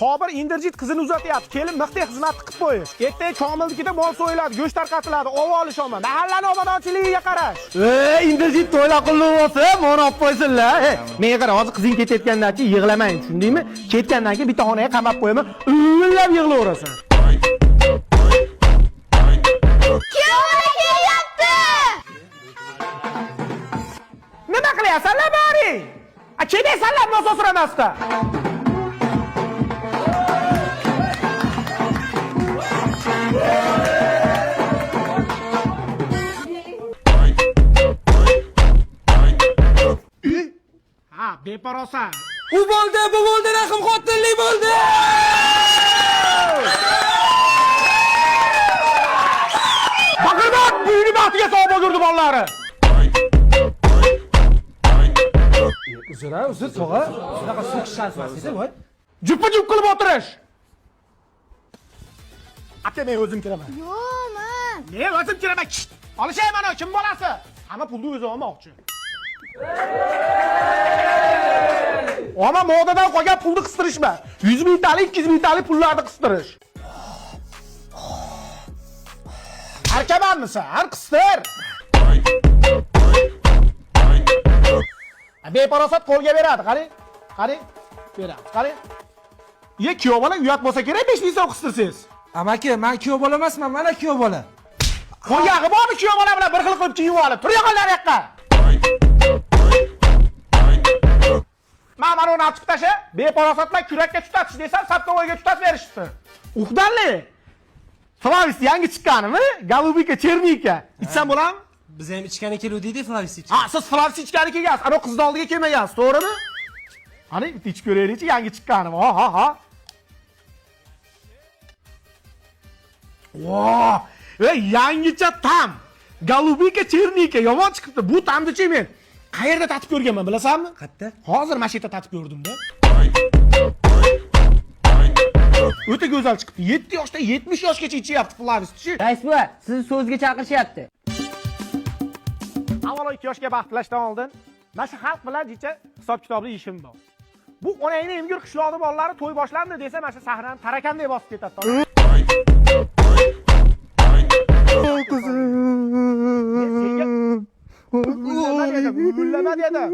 Sobir Indirjit qizini uzatyapti. Kelin miqdek xizmat qilib qo'yish. Ertaga Komilnikida mol so'yiladi, go'sht tarqatiladi, ov olish olma. Mahallani obodonchiligiga qarash. Ey, Indirjit to'ylar qilib bo'lsa, moni olib qo'ysinlar. Ey, menga qara, hozir qizing ketayotgandan keyin yig'lamang, tushundingmi? Ketgandan keyin bitta xonaga qamab qo'yaman, uvullab yig'layverasan. Kuyovbola kelyapti! Nima qilyapsanlar baring? A kelaysanlar moso so'ramasdan. Ha, beparosat. U bo'ldi, bu bo'ldi, rahm xotinlik bo'ldi. Baqirma, buyini baxtiga sog' bo'lgurdi bolalari. Uzr, ha, uzr tog'a. Shunaqa so'kish shans emas edi, voy. Jupa-jup qilib o'tirish. Aka, men o'zim kiraman. Yo'q, man. Men o'zim kiraman. Kisht. Olishayman mana kim bolasi? Hamma pulni o'zi olmoqchi. Ammo modadan qolgan pulni qistirishma. 100 mingtalik, 200 mingtalik pullarni qistirish. Arkamanmisan? Har qistir. Beparosat qo'lga beradi, qarang. Qarang. Beradi, qarang. Ye, kuyov bola uyat bo'lsa kerak 5 ming so'm qistirsangiz. Amaki, men kuyov bola emasman, mana kuyov bola. Qo'yag'i bormi kuyov bola bilan bir xil qilib kiyib olib? Tur yo'qollar yoqqa. Man mana uni olib chiqib tasha, beparosatlar kurakka tutatish desam, saptovoyga tutatib berishibdi. Uxdanli. Flavis yangi chiqqanimi? Golubika, Chernika. Ichsam bo'ladimi? Biz ham ichgani keluvdik, Flavis ich. Ha, siz Flavis ichgani kelgansiz, ana qizni oldiga kelmagansiz, to'g'rimi? Qani, bitta ichib ko'raylikchi, yangi chiqqanimi? Ha, ha, ha. Vo! Ey, yangicha tam. Golubika, Chernika yomon chiqibdi. Bu tamnichi men qayerda tatib ko'rganman, bilasanmi? Qayerda? Hozir mana shu yerda tatib ko'rdim-da. O'ta go'zal chiqibdi. 7 yoshdan 70 yoshgacha ichyapti Flavis-chi. Rais buva, sizni so'zga chaqirishyapti. Avvalo 2 yoshga baxt tilashdan oldin mana shu xalq bilan jicha hisob-kitobli ishim bor. Bu onangni emgur qishloqni bolalari to'y boshlandi desa, mana shu sahnani tarakanday bosib ketadi. Men senga uvullama dedim, uvullama dedim.